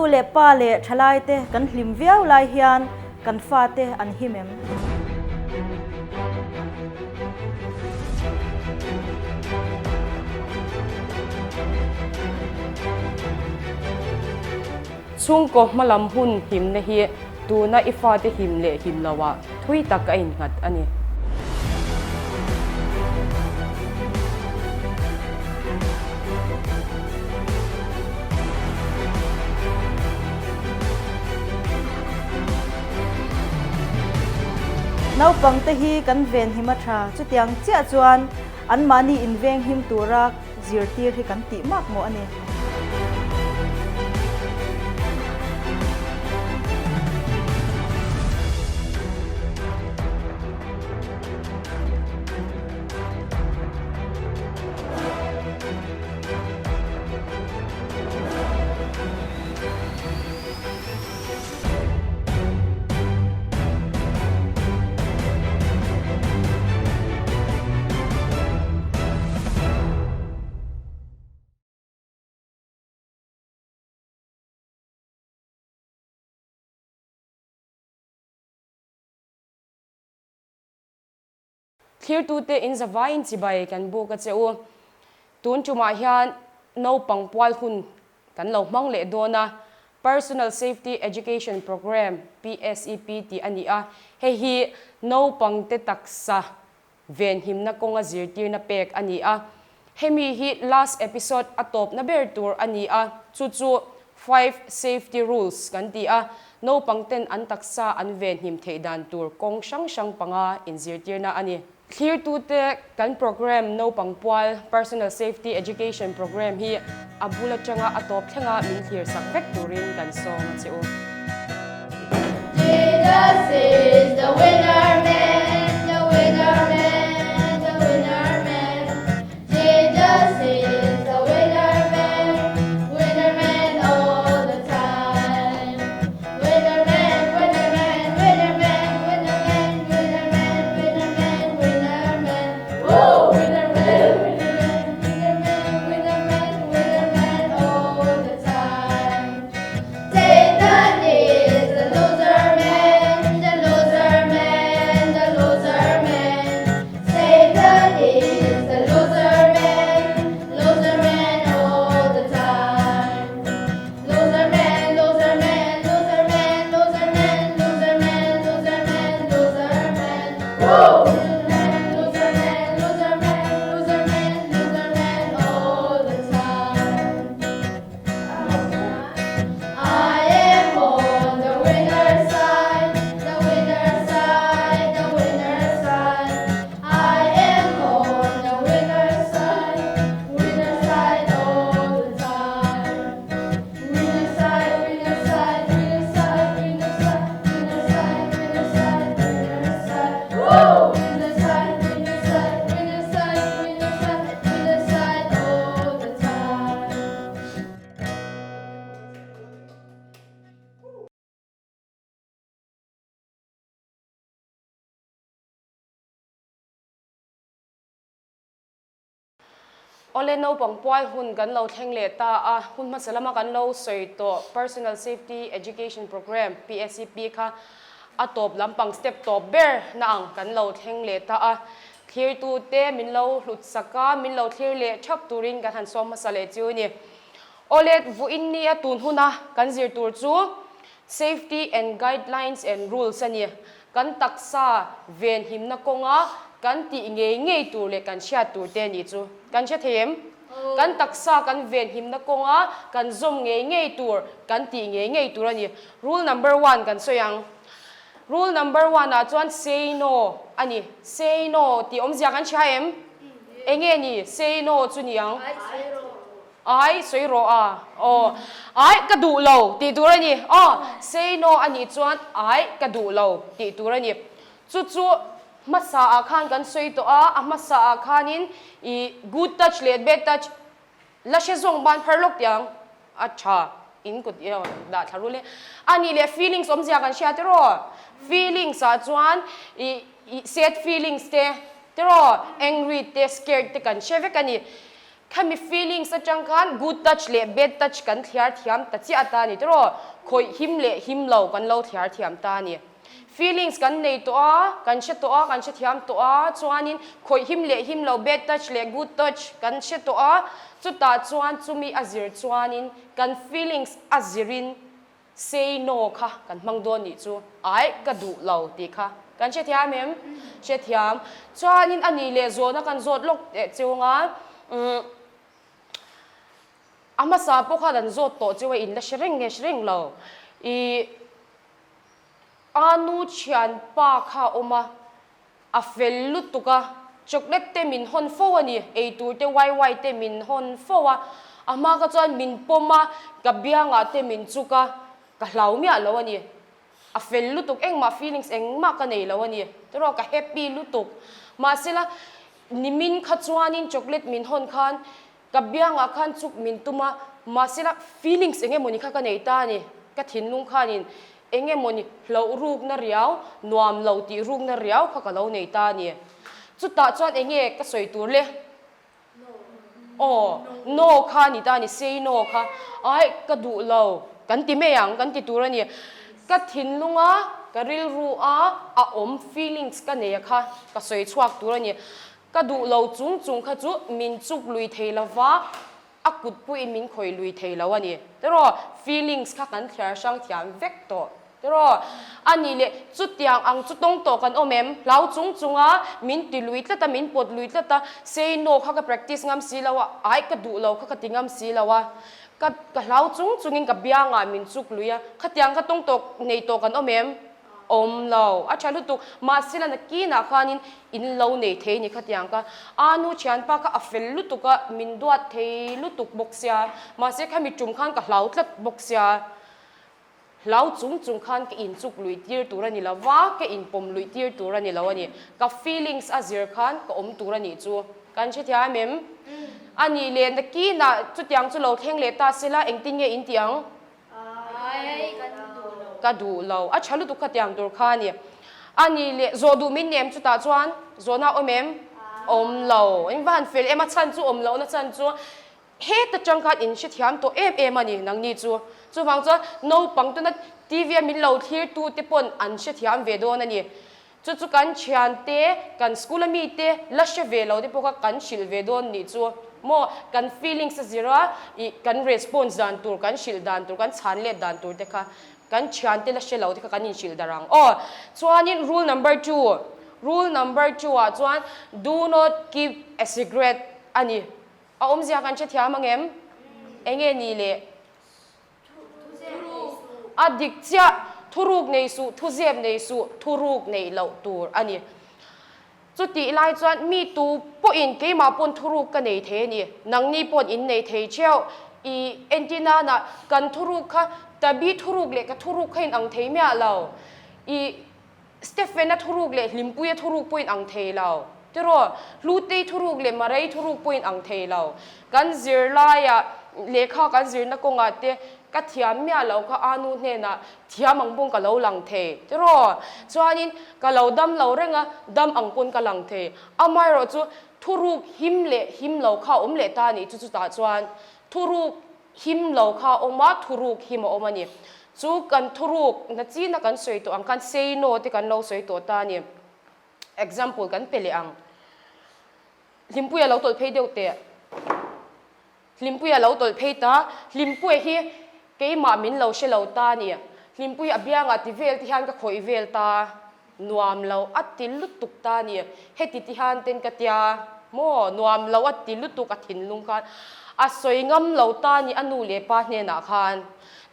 Nu leh pa leh thalaite kan hlim viau lai hian kan fate an him em? Chhungkaw hmalam hun himna hi tuna i fate him leh him loah thui tak a innghat a ni. Naupangte hi kan venhim a tha, chutiang chiah chuan anmahni invenghim tura zirtir hi kan tih mak mawh a ni. Thlirtute in zavaiin chibai kan buk a che u. Tun tumah hian naupang pual hun kan lo hmang leh dawn a, Personal Safety Education Programme, PSEP, tih a ni a, hei hi naupangte taksa venhimna kawnga zirtirna pek a ni a. Hemi hi last episode a tawpna ber tur a ni a, chu chu Five Safety Rules kan ti a, naupang ten an taksa an venhim theih dan tur kawng hrang hrang panga inzirtirna a ni. Thlirtute kan programme naupang pual Personal Safety Education Programme hi a bul atanga a tawp thlenga min thlir sak vek turin kan sawm a che u. Jesus is the winner man, the winner man, the winner man. Jesus is the winner man, winner man all the time. Winner man, winner man, winner man, winner man, winner man, winner man, winner man. Woo! Winner man, winner man, winner man, winner man, winner man all the time. Satan is the loser man, the loser man, the loser man. Satan is the loser man, loser man all the time. Loser man, loser man, loser man, loser man, loser man, loser man, loser man. Woo! Loser man, loser man, loser man, loser man, loser man all the time. I am on the winner's side, the winner's side, the winner's side. I am on the winner's side, winner's side all the time. Winner's side, winner's side, winner's side, winner's side, winner's side, winner's side, winner's side. Woo! Winner's side, winner's side, winner's side, winner's side, winner's side all the time. Awle naupang pual hun kan lo thleng leh ta a, hun hmasa lama kan lo sawi tawh Personal Safety Education Programme, PSEP, kha a tawp lampang step tawp ber na ang kan lo thleng leh ta a. Thlirtute min lo hlut sak a, min lo thlir leh thap turin kan han sawm hmasa leh chu a ni. Awle vuin nia tun huna kan zir tur chu Safety and Guidelines and Rules a ni. Kan taksa venhimna kawnga kan tih ngei ngei tur leh kan hriat tur te a nih chu. Kan hre thei em? Kan taksa kan venhimna kawnga kan zawm ngei ngei tur, kan tih ngei ngei tur a ni. Rule number one kan sawi ang. Rule number one ah chuan say no a ni. Say no tih awmzia kan hria em? Enge ni say no chu ni ang? Ai, sawi rawh a. Aw. Ai, ka duh lo tih tur a ni. Aw, say no a nih chuan ai, ka duh lo tih tur a ni. Chu chu hmasa ah khan kan sawi tawh a, a hmasa ah khanin i good touch leh bad touch la hre zawng ban phar lawk tih ang. A tha, in kut i dah thla rul e. A nih leh feelings awmzia kan hria tiraw? Feelings ah chuan i sad feelings te tiraw, angry te, scared te kan hre vek a ni. Khami feelings atang khan good touch leh bad touch kan thliar thiam ta chiah ta a ni tiraw? Khawih him leh him lo kan lo thliar thiam ta a ni. Feelings kan nei tawh a, kan hre tawh a, kan hrethiam tawh a, chuanin khawih him leh him lo bad touch leh good touch kan hre tawh a, chutah chuan chumi a zir chuanin kan feelings a zirin Say no kha kan hmang dawn nih chu ai ka duh lo tih kha kan hrethiam em? Hrethiam. Chuanin a nih leh zawhna kan zawt lawk teh cheu anga umm a hmasa pawh khan an zawt tawh cheu a in la hre reng nge hre reng lo. Ih a nu thianpa kha a awm a. A fel lutuk a, chocolate te min hawn fo a ni, eitur te wai wai te min hawn fo a, a hma kha chuan min pawm a, ka biangah te min chuk a, ka hlau miah lo a ni. A fel lutuk, engmah feelings engmah ka nei lo a ni, tiraw ka happy lutuk. Mahsela nimin kha chuanin chocolate min hawn khan Ka biangah khan chuk min tum a, mahsela feelings eng emawni kha ka nei ta a ni. Ka thinlung khanin eng emawni hlauh rukna riau, nuam lo tih rukna riau kha ka lo nei ta a ni. Chutah chuan eng nge ka sawi tur le? Aw, no kha a ni ta a ni, say no kha. Ai, ka duh lo, kan ti mai ang, kan ti tur a ni. Ka thinlunga, ka rilru a, a awm feelings ka nei a kha ka sawi chhuak tur a ni. Ka duh lo chung chung kha chu min chuk lui thei lo va, a kut puiin min khawih lui thei lo a ni. Tiraw, feelings kha kan thliar hrang thiam vek tawh. Tiraw, a nih leh chutiang ang chu tawng tawh kan awm em? Hlau chung chunga min ti lui tlat a, min pawt lui tlat a, say no kha ka practice ngam si lo a, ai ka duh lo kha ka ti ngam si lo a, ka ka hlau chung chungin ka biangah min chuk lui a, khatiang kha tawng tawh nei tawh kan awm em? Awm lo, a tha lutuk. Mahse la nakinah khanin in lo nei thei ni khatiang ka. A nu thianpa kha a fel lutuk a, min duat thei lutuk bawk sia. Mahse khami tum khan ka hlau tlat bawk sia. Hlau chung chung khan ka inchuk luih tir tur a ni lo va, ka inpawm luih tir tur a ni lo a ni. Ka feelings a zir khan ka awm tur a nih chu. Kan hrethiam em? A nih leh nakinah chutiang chu lo thleng leh ta sela engtin nge in tih ang? Ka duh lo. A tha lutuk kha tiang tur kha a ni. A ni leh zawh duh min nem chutah chuan zawhna a awm em? Awm lo. Eng va han fel em a chhan chu awm lohna chhan chu heta tang khan in hrethiam tawh em em a ni nangni chu. Chuvang chuan naupang tuna TV a min lo thlir tu te pawn an hrethiam ve dawn a ni. Chu chu kan thian te, kan school a mi te la hre ve lo te pawh kha kan hrilh ve dawn nih chu maw? Kan feelings a zir a, ih kan response dan tur, kan hrilh dan tur, kan chhan let dan tur te kha kan thian te la hre lo te kha kan inhrilh dar ang aw. Chuanin rule number two, rule number two ah chuan do not keep a secret a ni. A awmzia kan hrethiam ang em? Enge ni le? A dik chiah, thuruk nei suh, thuzep nei suh, thuruk neih loh tur a ni. Chutih lai chuan mi tu pawhin keimah pawn thuruk ka nei thei a ni, nangni pawn in nei thei theuh. I entir nana kan thuruk kha Tabi thuruk leh ka thuruk kha in ang thei miah lo. I Stephen-a thuruk leh Hlimpuia thuruk pawhin ang thei lo. Tiraw, Hlutei thuruk leh Marei thuruk pawhin ang thei lo. Kan zirlaiah lehkha kan zirna kawngah te ka thiam miah lo kha a nu hnenah thiam ang pawn ka lo lang thei. Tiraw, chuanin ka lo dam lo reng a, dam ang pawn ka lang thei. Amaherawh chu thuruk him leh him lo kha a awm leh ta a nih chu chutah chuan thuruk Him lo kha a awm a, thuruk him a awm a ni. Chu kan thuruk na china kan sawi tawh ang khan say no te kan lo sawi tawh ta a ni. Example kan pe leh ang. Hlimpuia lo tawlh phei deuh teh. Hlimpuia lo tawlh phei ta. Hlimpuia hi keimah min lo hre lo ta a ni. Hlimpuia a biangah ti vel te hian ka khawih vel ta. Nuam lo a ti lutuk ta a ni. Heti ti hian ten ka tia maw? Nuam lo a ti lutuk a thinlung khan a sawi ngam lo ta a ni a nu leh pa hnenah khan.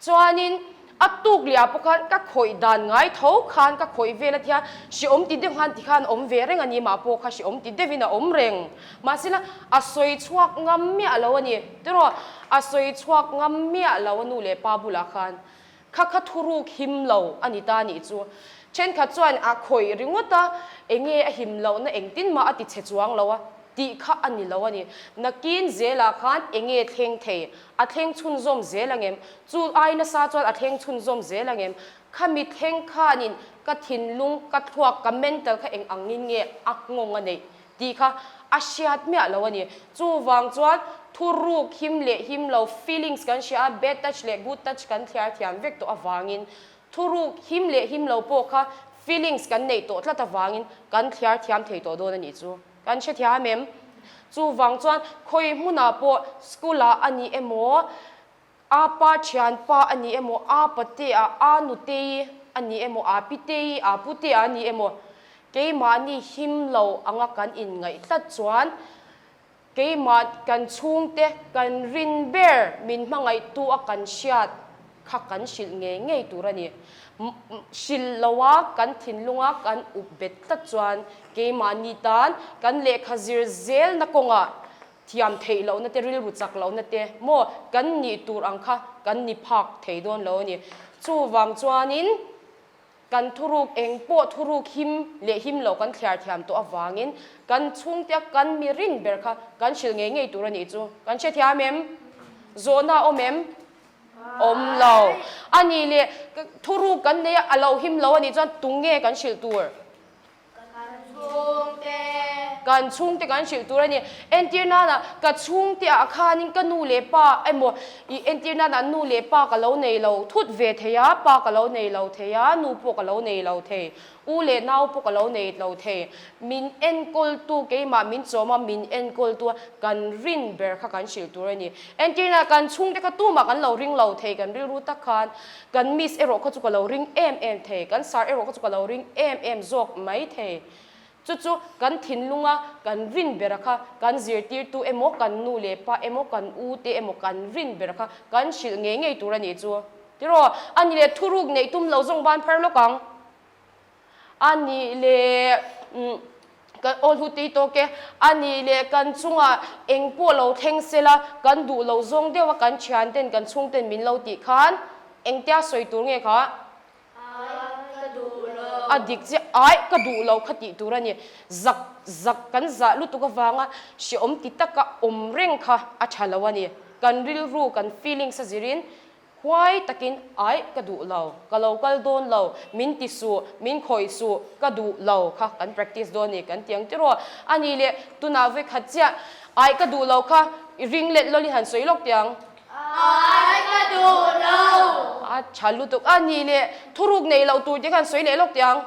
Chuanin a tuk leh ah pawh khan ka khawih dan ngai tho khan ka khawih vel a tia hreawm ti deuh khan ti khan a awm ve reng a ni mah pawh kha hreawm ti deuhin a awm reng. Mahsela a sawi chhuak ngam miah lo a ni. Tiraw a sawi chhuak ngam miah lo a nu leh pa bulah khan. Kha kha thuruk him lo a ni ta nih chu. Thenkhat chuan a khawih ringawt a, enge a him lohna engtin mah a ti chhe chuang lo a tih kha a ni lo a ni. Nakin zelah khan enge thleng thei, a thleng chhunzawm zel ang em? Chu ai nasa chuan a thleng chhunzawm zel ang em? Khami thleng khanin ka thinlung, ka thluak, ka mental kha eng angin nge a nghawng a neih tih kha a hriat miah lo a ni. Chuvang chuan. thuruk him leh him lo feelings kan hria a, bad touch leh good touch kan thliar thiam vek tawh avangin thuruk him leh him lo pawh kha feelings kan neih tawh tlat avangin kan thliar thiam thei tawh dawn a nih chu. Kan hrethiam em? Chuvang chuan khawi hmunah pawh school ah a ni emaw, a pa thianpa a ni emaw, a patea, a nutei a ni emaw, a pitei, a putea a ni emaw, keimahni him lo anga kan inngaih tlat chuan keimah kan chhungte kan rin ber min hmangaihtu a kan hriat kha kan hrilh ngei ngei tur a ni. Hrilh loa kan thinlunga kan up bet tlat chuan keimahni tan kan lehkha zir zelna kawngah thiam theih lohna te, rilru chak lohna te maw kan nih tur ang kha kan ni phak thei dawn lo a ni. Chuvang chuanin kan thuruk eng pawh thuruk him leh him lo kan thliar thiam tawh avangin kan chhungte kan mi rin ber kha kan hrilh ngei ngei tur a nih chu. Kan hrethiam em? Zawhna a awm em? Awm lo. A nih leh thuruk kan nei a, a lo him lo a nih chuan tunge kan hrilh tur? Kan chhungte kan hrilh tur a ni. Entir nana ka chhungte ah khanin ka nu leh pa emaw ih entir nana nu leh pa ka lo nei lo thut ve thei a, pa ka lo nei lo thei a, nu pawh ka lo nei lo thei, u leh nau pawh ka lo nei lo thei. Min enkawltu keimah min chawm a, min enkawltu a kan rin ber kha kan hrilh tur a ni. Entir nana kan chhungte kha tumah kan lo ring lo thei kan rilru tak khan. Kan miss erawh kha chu ka lo ring em em thei, kan sir erawh kha chu ka lo ring em em zawk mai thei. Chu chu kan thinlunga kan rin bera kha kan zirtirtu emaw, kan nu leh pa emaw, kan u te emaw kan rin bera kha kan hrilh ngei ngei tur a nih chu. Tiraw, a ni leh thuruk neih tum lo zawng ban phar lawk ang. A nih leh kan aw hlu tei tawk e, a nih leh kan chungah eng pawh lo thleng se la, kan duh lo zawng deuh a kan thian ten kan chhung ten min lo tih khan engtia sawi tur nge kha? Ai ka duh lo. A dik chiah, ai ka duh lo kha tih tur a ni. Zak zak kan zah lutuk avanga hreawm ti taka awm reng kha a tha lo a ni. Kan rilru kan feelings a zirin Huai takin, Aih, ka duh lo, ka lo kal dawn lo, min ti suh, min khawih suh, ka duh lo kha kan practice dawn ni kan ti ang tiraw? A nih leh, tunah ve khat chiah, Aih, ka duh lo kha i ring let lawlin han sawi lawk teh ang. Aih, ka duh lo. A tha lutuk. A nih leh, thuruk neih loh tur tih kha han sawi leh lawk teh ang.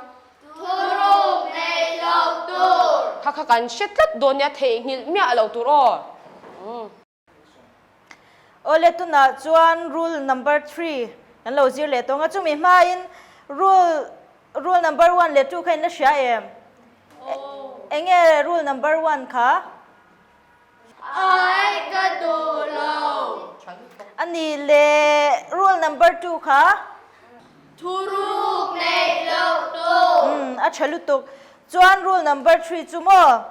Thuruk neih loh tur. Kha kha kan hre tlat dawn nia, theihnghilh miah lo tur aw. Awle tunah chuan rule number 3 kan lo zir leh tawng a, chumi hmain rule rule number 1 leh 2 kha in la hria em? Enge rule number 1 kha? Ai ka duh lo. A nih leh rule number 2 kha? Thuruk neih loh tur. Umm a tha lutuk. Chuan rule number 3 chu maw?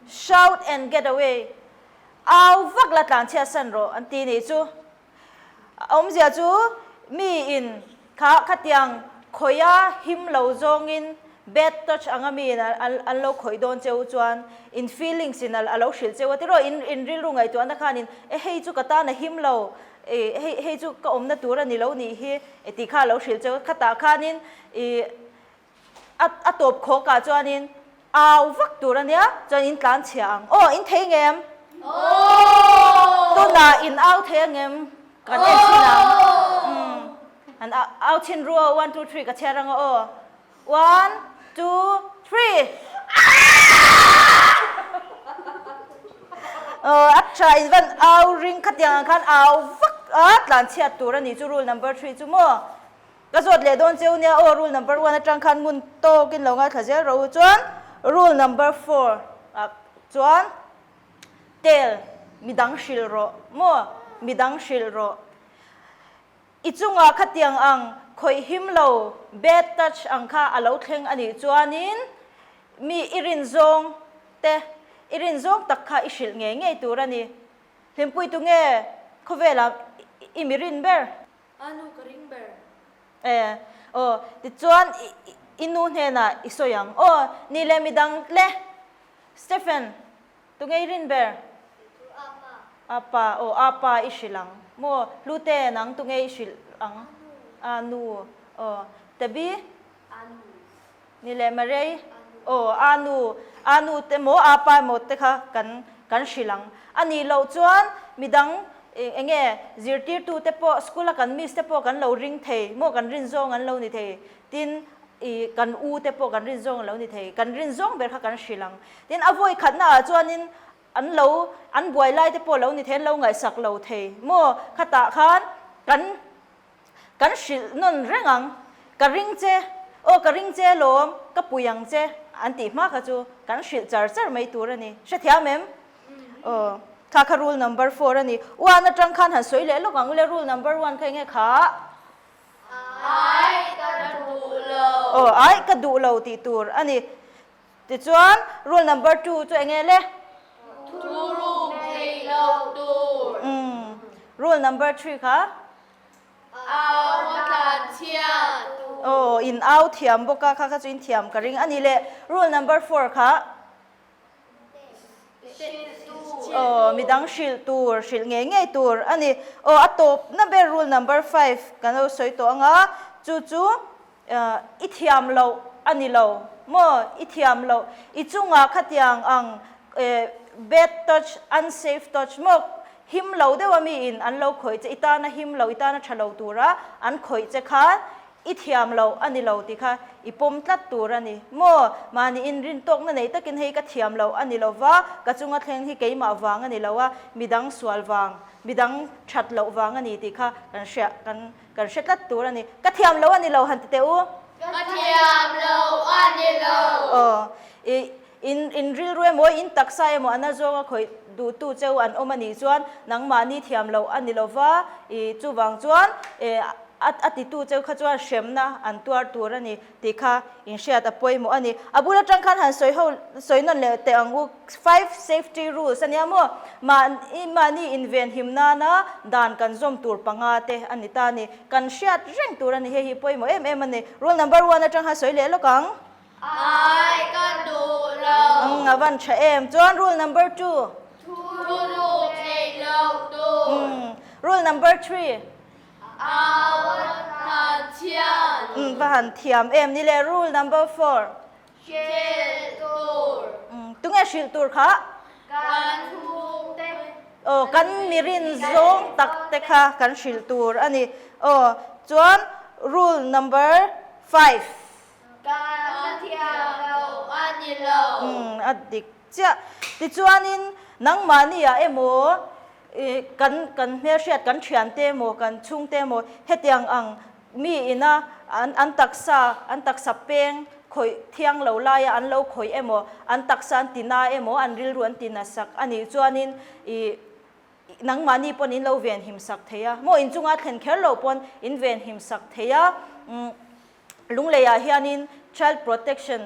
Shout and get away, Au vak la tlan chhiat san rawh an ti nih chu. A awmzia chu mi in kha khatiang khawia him lo zawngin bad touch anga mi in an lo khawih dawn cheu chuan in feelings in a lo hrilh cheu a tiraw in in rilru ngaihtuahna khanin e hei chu ka tan a him lo e hei hei chu ka awmna tur a ni lo nih hi e tih kha a lo hrilh cheu a khatah khanin i A a tawp khawk ah chuanin au vak tur a nia, chuan in tlan chhia ang. Aw, in thei ngem? Aw! Tunah in au thei angem? Kan en chhin ang. Umm, an au chhin ru aw, one, two, three ka chhiar ang aw. One, two, three! Aw, a tha in van au ring khatiang ang khan au vak a tlan chhiat tur a ni chu rule number 3 chu maw? Ka zawt leh dawn cheu nia aw, rule number 1 atang khan ngun tawkin lo ngaithla zel rawh u. Chuan rule number 4 ah chuan tel midang hrilh rawh maw, midang hrilh rawh. I chungah khatiang ang khawih him lo, bad touch ang kha a lo thleng a nih chuanin mi i rin zawng te, i rin zawng tak kha i hrilh ngei ngei tur a ni. Hlimpui tunge khawvelah i mi rin ber? A nu ka ring ber. E, aw, tichuan i nu hnenah i sawi ang. Aw, ni leh midang le. Stephen, tunge i rin ber? Chu a pa. A pa, aw, a pa i hrilh ang. Maw, Hlute, nang tunge i hrilh ang? A nu. Aw, Tabi? A nu. Ni leh Marei? Aw, a nu, a nu te maw, a pa emaw te kha kan. kan hrilh ang. A nih loh chuan midang eng nge zirtirtute pawh school a kan miss te pawh kan lo ring thei maw kan rin zawng an lo ni thei tin ih kan u te pawh kan rin zawng an lo ni thei kan rin zawng ber kha kan hrilh ang. Tin a vawi khatna ah chuanin an lo an buai lai te pawh lo ni thei an lo ngaihsak lo thei maw khatah khan kan Kan hrilh nawn reng ang. Ka ring che, aw ka ring che alawm, ka pui ang che an tih hma kha chu kan hrilh char char mai tur a ni. Hrethiam em? Aw, kha kha rule number four a ni. One atang khan han sawi leh lawk ang ule, rule number one kha enge kha? Ai ka duh lo. Aw, ai ka duh lo tih tur a ni. Tichuan, rule number two chu enge le? Thuruk theih loh tur. Umm, rule number three kha? Au a tlan chhiat. Aw, in au thiam bawk a, kha kha chu in thiam ka ring a ni le. Rule number four kha? Hrilh tur. Aw, midang hrilh tur, hrilh ngei ngei tur a ni. Aw, a tawpna ber rule number five kan lo sawi tawh ang a, chu chu I thiam loh a ni lo maw? I thiam loh. I chungah khatiang ang bad touch, unsafe touch maw? Him lo deuha miin an lo khawih che, i tana him lo, i tana tha lo tura an khawih che khan i thiam loh a ni lo tih kha i pawm tlat tur a ni maw? Mahni inrintawkna nei takin hei ka thiam loh a ni lo va, ka chunga thleng hi keimah vang a ni lo a, midang sual vang, midang that loh vang a ni tih kha kan hria, kan Kan hre tlat tur a ni. Ka thiam lo a ni lo han ti teh u. Ka thiam lo a ni lo. Aw, i in in rilru emaw in taksa emaw a na zawnga khawih duhtu cheu an awm a nih chuan nangmahni thiam loh a ni lo va, i chuvang chuan e a a titu cheu kha chuan hremna an tuar tur a ni tih kha inhriat a pawimawh a ni. A bul atang khan han sawi ho sawi nawn leh teh ang u. Five safety rules a nia maw? Mahni mahni inven him nana dan kan zawm tur panga te a ni ta a ni. Kan hriat reng tur a ni. Hei hi pawimawh em em a ni. Rule number one atang khan sawi leh lawk ang. Ai ka duh lo. Umm a van tha em. Chuan rule number two. Thu ruk theih loh tur. Umm rule number three. Au a than chhiat. Umm va han thiam em ni le. Rule number four. Hrilh tur. Tunge hrilh tur kha? Kan chhungte. Aw, kan mirin zawng tak te kha kan hrilh tur a ni. Aw, chuan rule number five. Kan thiam lo a ni lo. Umm, a dik chiah. Tichuanin nangmahni-ah emaw kan kan hmelhriat kan thiante emaw kan chhungte emaw hetiang ang Mi ina an an taksa an taksa peng khawih thiang lo laia an lo khawih emaw, an taksa an ti na emaw, an rilru an ti na sak a nih chuanin ih nangmahni pawn in lo venhim sak thei a, maw inchunga thlen kher loh pawn in venhim sak thei a, umm Lungleiah hianin Child Protection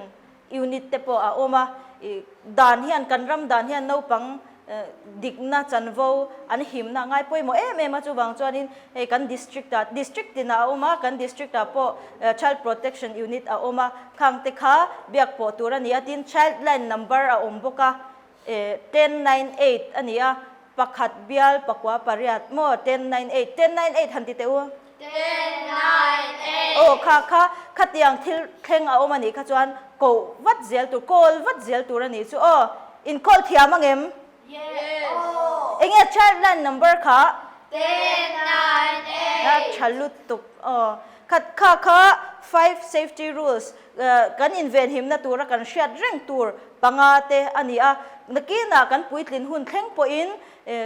Unit te pawh a awm a, ih dan hian kan ram dan hian naupang dikna chanvo an himna a ngai pawimawh em em a, chuvang chuanin hei kan district ah district tinah a awm a, kan district ah pawh Child Protection Unit a awm a, khang te kha biak pawh tur a ni a, tin Child Line number a awm bawk a, 1098 a ni a, pakhat bial pakua pariat maw 1098, 1098 han ti teh u. 1098. Aw kha kha khatiang thil thleng a awm a nih kha chuan koh vat zel tur, call vat zel tur a nih chu aw. In call thiam ang em? Yes. Enge child line number kha? 1098. A tha lutuk aw. Khat kha kha five safety rules Kan invenhimna tura kan hriat reng tur panga te a ni a, nakinah kan puitlin hun thleng pawhin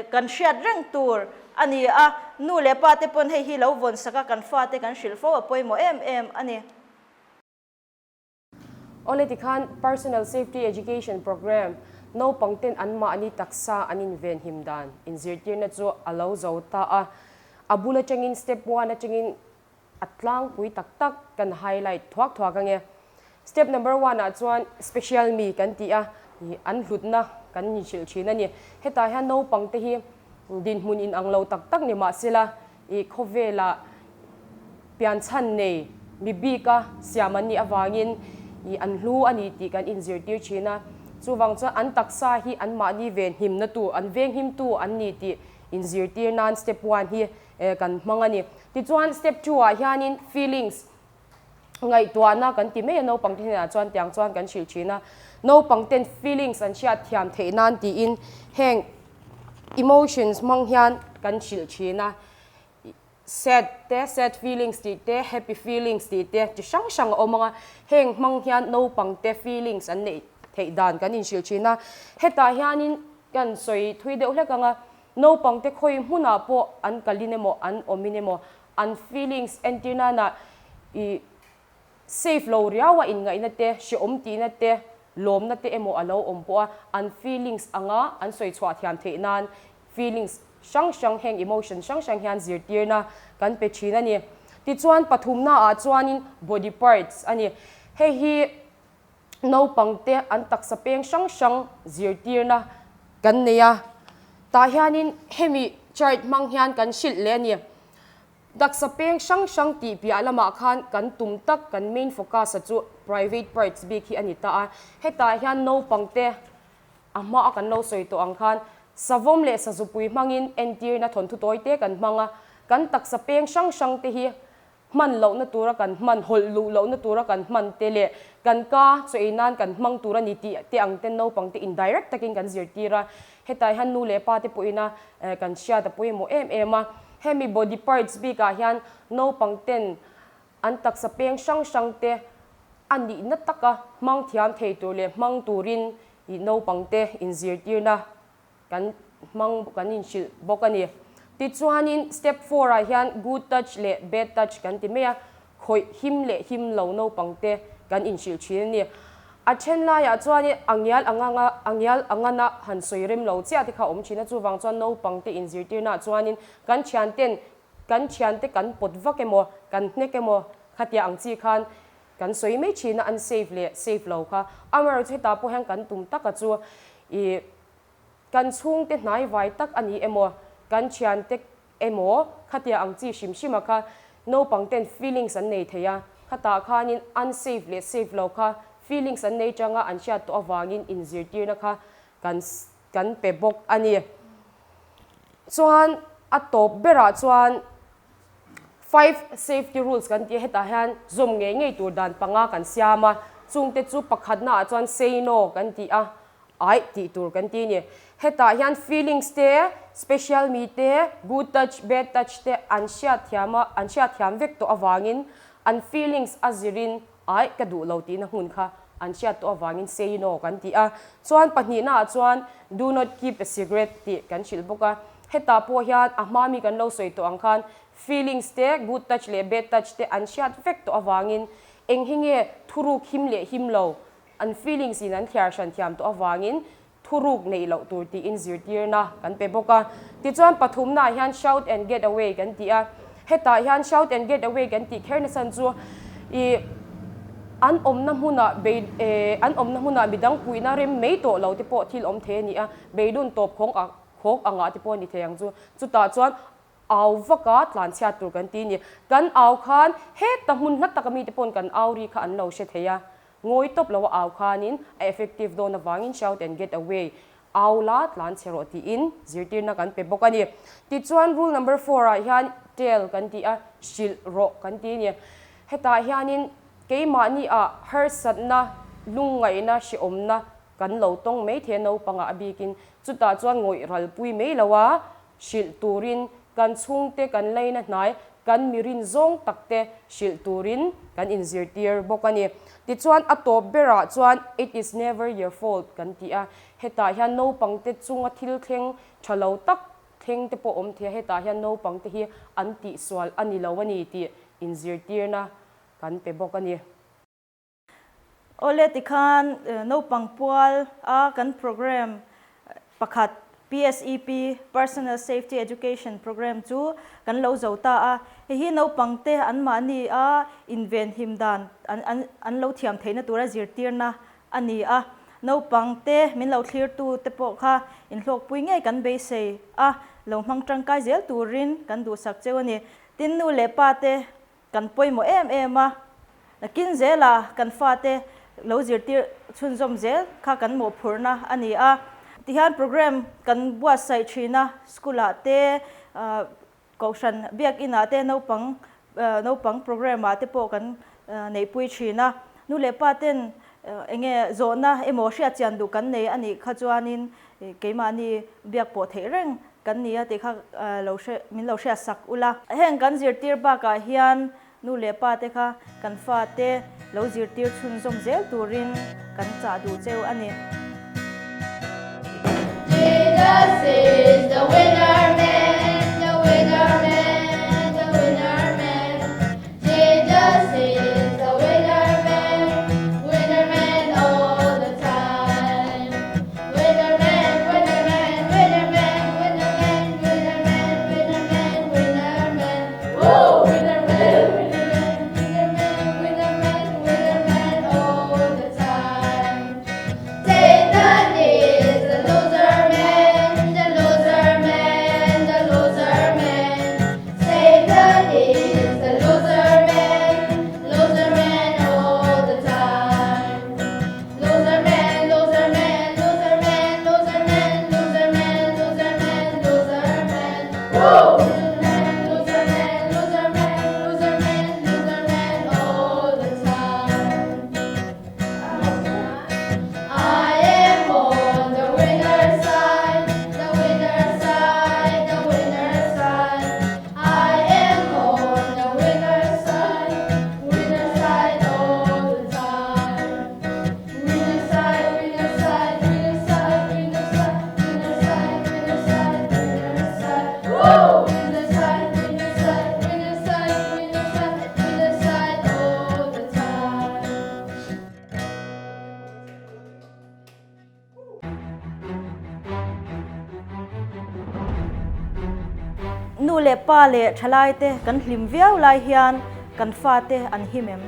kan hriat reng tur a ni a, nu leh pa te pawn hei hi lo vawn sak a kan fate kan hrilh fo a pawimawh em em a ni. Awle tikhan Personal Safety Education Programme naupang ten anmahni taksa an invenhim dan inzirtirna chu a lo zo ta a, a bul atangin step one atangin A tlangpui tak tak kan highlight thuak thuak ange. Step number one ah chuan special mi kan tih a, an hlutna kan inhrilh thin a ni. Hetah hian naupang te hi dinhmun inang lo tak tak ni mahsela ih khawvelah pianchhan nei mi bika siam an nih avangin ih an hlu a ni tih kan inzirtir thin a. Chuvang chuan an taksa hi anmahni venhimna tu, an venghimtu an ni tih inzirtir nan step one hi kan hmang a ni. Tichuan step two ah hianin feelings ngaihtuahna kan ti mai a, naupang te hnenah chuan tiang chuan kan hrilh thin a. Naupang ten feelings an hriat thiam theih nan tiin heng emotions hmang hian kan hrilh thin a. Sad te, sad feelings tih te, happy feelings tih te chi hrang hrang a awm ang a. Heng hmang hian naupang te feelings an neih theih dan kan inhrilh thin a. Hetah hianin kan sawi thui deuh hlek ang a, naupang te khawi hmunah pawh an kalin emaw an awmin emaw an feelings entir nana ih safe lo riau a inngaihna te, hrehawm tihna te, lawmna te emaw a lo awm pawh a, an feelings anga an sawi chhuah thiam theih nan feelings hrang hrang heng emotion hrang hrang hian zirtirna kan pe thin a ni. Tichuan pathumna ah chuanin body parts a ni. Hei hi naupang te an taksa peng hrang hrang zirtirna kan nei a, tah hianin hemi chart hmang hian kan hrilh leh a ni. Taksa peng hrang hrang tih piah lamah khan kan tum tak kan main focus a chu private parts bik hi a ni ta a, hetah hian naupang te a hma a kan lo sawi tawh ang khan savawm leh sazupui hmangin entirna thawnthu tawi te kan hmang a, kan taksa peng hrang hrang te hi hman lohna tura kan hman, hawlh luh lohna tura kan hman te leh kan ka chaw ei nan kan hmang tur a ni tih te ang ten naupang te indirect takin kan zirtir a, hetah hian nu leh pa te pawhin a kan hriat a pawimawh em em a. Hemi body parts bikah hian naupang ten an taksa peng hrang hrang te a nihna taka hmang thiam thei tur leh hmang turin ih naupang te inzirtirna kan hmang kan inhrilh bawk a ni. Tichuanin step four ah hian good touch leh bad touch kan ti mai a, khawih him leh him lo naupang te kan inhrilh thin a ni. A then laiah chuanin a ngial a ngang a, a ngial a ngan a han sawi rem lo chiah te kha a awm thin a, chuvang chuan naupang te inzirtirnaah chuanin kan thianten kan thiante kan pawt vak emaw kan hnek emaw khatia ang chi khan kan sawi mai thin a, an safe leh safe lo kha. Amaherawhchu hetah pawh hian kan tum taka chu ih kan chhungte hnaivai tak a ni emaw kan thiante emaw khatia ang chi hrim hrim a kha naupang ten feelings an nei thei a, khatah khanin unsafe leh safe lo kha feelings an nei tanga an hriat tawh avangin inzirtirna kha kan kan pe bawk a ni. Chuan a tawp berah chuan five safety rules kan tih a, hetah hian zawm ngei ngei tur dan panga kan siam a, chungte chu pakhatnaah chuan say no kan tih a, Aih tih tur kan ti a ni. Hetah hian feelings te, special mi te, good touch, bad touch te an hriat thiam a, an hriat thiam vek tawh avangin an feelings a zirin aih ka duh lo tihna hmun kha an hriat tawh avangin say no kan ti a. Chuan pahnihnaah chuan do not keep a secret tih kan hrilh bawk a. Hetah pawh hian a hma mi kan lo sawi tawh ang khan feelings te, good touch leh bad touch te an hriat vek tawh avangin eng hi nge thuruk him leh him lo An feelings in an thliar hran thiam tawh avangin thuruk neih loh tur tiin zirtirna kan pe bawk a. Tichuan pathumnaah hian shout and get away kan ti a. Hetah hian shout and get away kan tih kher nasan chu ih an awmna hmunah bei eh an awmna hmunah midang puihna rem mai tawh lo te pawh thil awm thei a ni a. Beidun tawp khawng ah khawk angah te pawh a ni thei ang chu. Chutah chuan Au vaka tlanchhiat tur kan ti ni. Kan au khan heta hmun hla taka mite pawn kan au ri kha an lo hre thei a. Ngawi tawp lo a au khanin a effective dawn avangin shout and get away, au la tlanchhe rawh tiin zirtirna kan pe bawk a ni. Tichuan rule number four ah hian tell kan ti a, hrilh rawh kan ti a ni. Hetah hianin keimahni ah harsatna, lungngaihna, hrehawmna kan lo tawng mai thei a naupangah a bikin chutah chuan ngawih ralpui mai lo a, Hrilh turin kan chhungte kan leina hnai, kan mirin zawng takte hrilh turin kan inzirtir bawk a ni. Tichuan a tawp berah chuan it is never your fault kan ti a, hetah hian naupangte chunga thil thleng tha lo tak thleng te pawh awm thei a, hetah hian naupangte hi an tihsual a ni lo a ni tih inzirtirna kan pe bawk a ni. Awle tikhan naupang pual a kan program pakhat PSEP, Personal Safety Education Program, chu kan lo zo ta a. Hei hi naupang te anmahni a invenhim dan an lo thiam theihna tura zirtirna a ni a. Naupang te min lo thlirtu te pawh kha inhlawkpui ngei kan beisei a, lo hmang tangkai zel turin kan duhsak cheu a ni. Tin nu leh pa te Kan pawimawh em em a, nakin zela kan fate lo zirtir chhunzawm zel kha kan mawhphurhna a ni a. Tihian program kan buatsaih thin a, school ah te, kohhran biakin ah te naupang naupang program ah te pawh kan neihpui thin a. Nu leh pa ten Enge zawhna emaw hriat chian duh kan nei a nih kha chuanin keimahni biak pawh theih reng kan ni a tih kha lo hre min lo hriat sak ula. Heng kan zirtir bakah hian nu leh pa te kha kan fate lo zirtir chhunzawm zel turin kan chah duh cheu a ni. Jesus is the winner man, the winner man, the winner man. Jesus is the winner man, winner man all the time. Winner man, winner man, winner man, winner man, winner man, winner man, winner man. Woo! Winner man, winner man, winner man, winner man, winner man all the time. Satan is the loser man, the loser man, the loser man. Satan is the loser man, loser man all the time. Loser man, loser man, loser man, loser man, loser man, loser man, loser man. Woo! Loser man, loser man, loser man, loser man all the time. I am on the winner's side, the winner's side, the winner's side. I am on the winner's side, winner's side all the time. Winner's side, winner's side, winner's side, winner's side, winner's side, winner's side, winner's side. Woo! Winner's side, winner's side, winner's side, winner's side, winner's side all the time. Nu leh pa leh thalai te kan hlim viau lai hian kan fate an him em?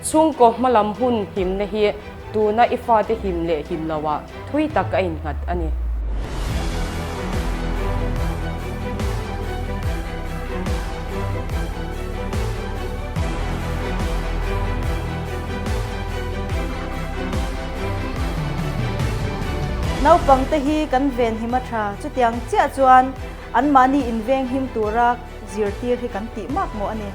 Chhungkaw hmalam hun himna hi tuna i fate him leh him loah thui tak a innghat a ni. Naupang te hi kan ven him a tha, chutiang chiah chuan anmahni inveng him tura zirtir hi kan tih mak mawh a ni.